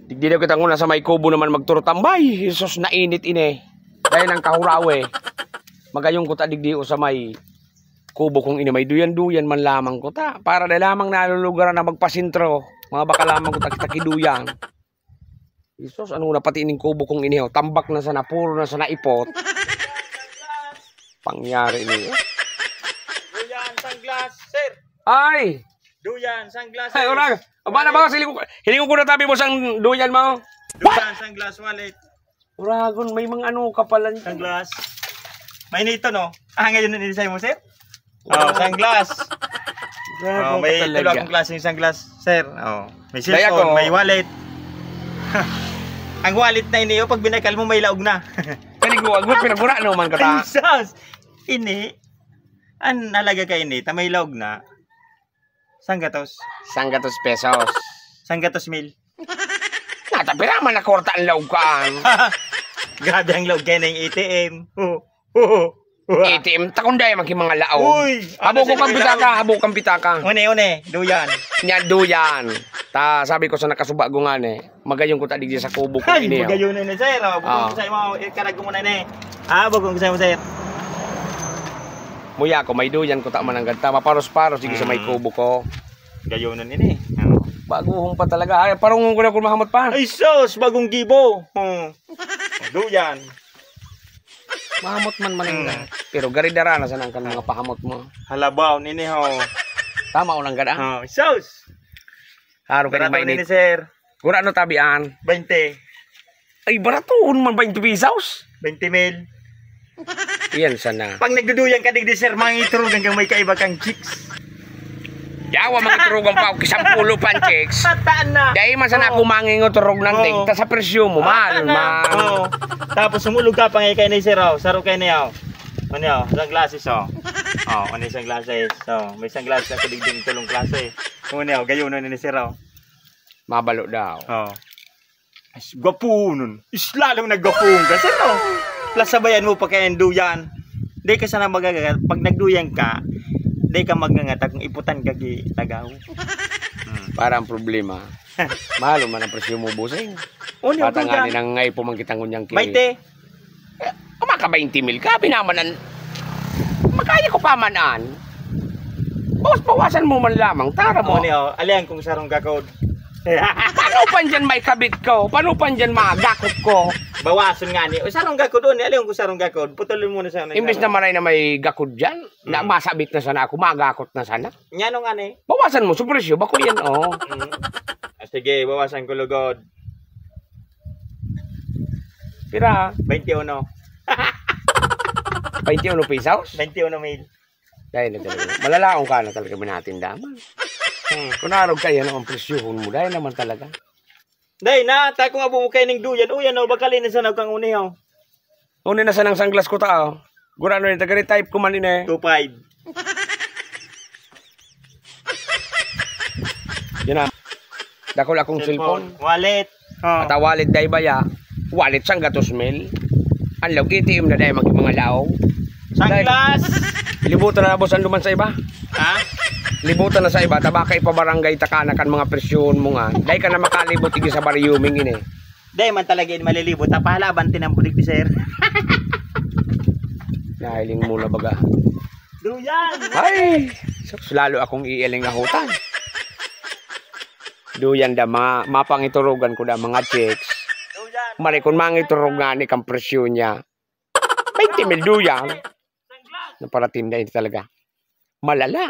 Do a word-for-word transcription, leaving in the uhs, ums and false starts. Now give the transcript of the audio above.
Digdi daw kita nguna sa may kubo naman magturutambay. Jesus, nainit ini. Dahil ang kahurawe. Magayong kuta digdi o sa may kubo kong ini. May duyan-duyan man lamang kuta. Para dahil lamang nalulugaran na magpasintro. Mga baka lamang kuta kita kiduyan. Jesus, ano na pati ining kubo kong ini, oh. Tambak na sana, puro na sana ipot. Pangyari ini, oh. Duyan, sunglass, sir. Ay! Duyan, sunglass. Ay, orang. Aba na ba, hiling ko, hiling ko na tabi mo sang duyan mo. Duyan, sunglass, wallet. Uragon, may mga ano ka pala. Sunglass. May nito, no? Ah, ngayon na inisay mo, sir? Oh, sunglass. Grabe Oh, ka may talaga. tulo akong klaseng sunglass, sir. Oh, may Kaya cellphone, ko- may wallet. Ang wallet na ini, oh, pag binakal mo, may laog na. Kanigwagwag, pinagura naman ka ta. Jesus! Ini, an halaga ka ini, ta may laog na. Sanggatos. Sanggatos pesos. Sanggatos mil. Natapira man na kwarta ang laog kaan. Grabe ang laog kaya ng A T M. A T M, takon dahil maging mga laog. Uy! Habo ano ko kang sila pitaka, laog? Habo kang pitaka. Une, une, duyan. Nya duyan. Ta, sabi ko sa nakasuba ko nga ni, magayong ko ta digdi sa kubo ko Ay, ini, oh. Magayon na, sir. Oh, bukong Ah. ko sa imo, ikarag mo na ni. Ah, bukong ko sa imo, sir. Muya ko, may duyan ko ta mananggad ta. Maparos-paros, sige sa may Mm. kubo ko. Gayonan ini. Oh. Baguhon pa talaga. Ay, parungon ko na kung mahamot pa. Ay, sus! Bagong gibo. Hmm. Duyan. Mahamot man mananggad. Mm. Pero garidara na sana ang kan mga pahamot mo. Halabaw, nini ho. Tama o nanggad, ah. Oh, sus! Haro ka Barato mainit. Nini, sir. Gura ano tabian? Bainte. Ay, baratoon man, bainte pesos. Bainte mil. Iyan sana. Pag nagduduyan ka digdi, sir, mangiturog hanggang may kaiba kang chicks. Yawa, mga turugan pa, kisampulo pa ang chicks. Tataan na. Dahil man sana Oo. ako mangingot turog ng Oo. tigta sa presyo mo, mahal Tataan na. man. Oo. Tapos sumulog ka pa ngayon kayo ni sir, oh. Saro kayo niya, oh. Ano yun? Sunglasses, oh. Oh, ano yung sunglasses? Oh, may sunglasses ako digding tulong klase. Ano yun? Gayon na ni sir, oh. Mabalo daw. Oh. Ay, gwapo nun. Is, lalong nagwapo ka, sir, oh. Plus, sabayan mo pa kaya yung duyan. Di ka sana magagat. Pag nagduyan ka, di ka magngangat kung iputan ka ki tagaw. Hmm. Para ang problema. Mahal man ang presyo mo, bossing. Ano yung Bata nga duyan? Ninang ngay pumangkitang ngunyang ki. Bainte. Maka bainte mil ka, binaman an. Makaya ko pa man an. Bawas-bawasan mo man lamang, tara mo. Ano yun? Alihan kong sarong gakod. Paano pa dyan may kabit ko? Paano pa dyan magakot ko? Bawasan nga ni. O, sarong gakod, o, ni. Alihan kong sarong gakod. Putulin mo na sana. Imbes na maray na may gakod dyan, na Mm. masabit na sana ako, magakot na sana. Nyano nga ni. Bawasan mo sa presyo, bako yan, oh. Mm. Ah, sige, bawasan ko lugod. Pira, Bainte uno. bainte uno pesos? Bainte uno mil. Dahil na talaga. Malalaong ka na talaga minatinda man. Hmm. Kung narog ka, yan ang presyohon mo. Dahil naman talaga. Dahil na, ta kung abo mo kayo ning duyan. Uy, ano, bakal ini sa nagkang uni, oh. Una na sanang sunglass ko ta, oh. Gurano yung taga-retype ko man ini. Two five. Yan na. Dakol akong cellphone. Wallet. Oh. At ang wallet dahil baya. Wallet siyang gatos mil. Ang log A T M na dahil mag mga laog. Sunglass. Libutan na boss ang duman sa iba. Ha? Libutan na sa iba. Tabaka ipabarangay takana kan mga presyon mo nga. Dahil ka na makalibot igi sa baryo ming ini. Dahil man talaga yun malilibot. Tapahalaban tinambulig ni sir. Nahiling mo na baga. Duyan. Ay! Sus, lalo akong iiling ahutan. Duyan da, ma mapangiturugan ko da mga chicks. Duyan. Mari kung mangiturog nga ni kang presyo niya. Bainte mil duyan. Na para tinda ini talaga. Malala.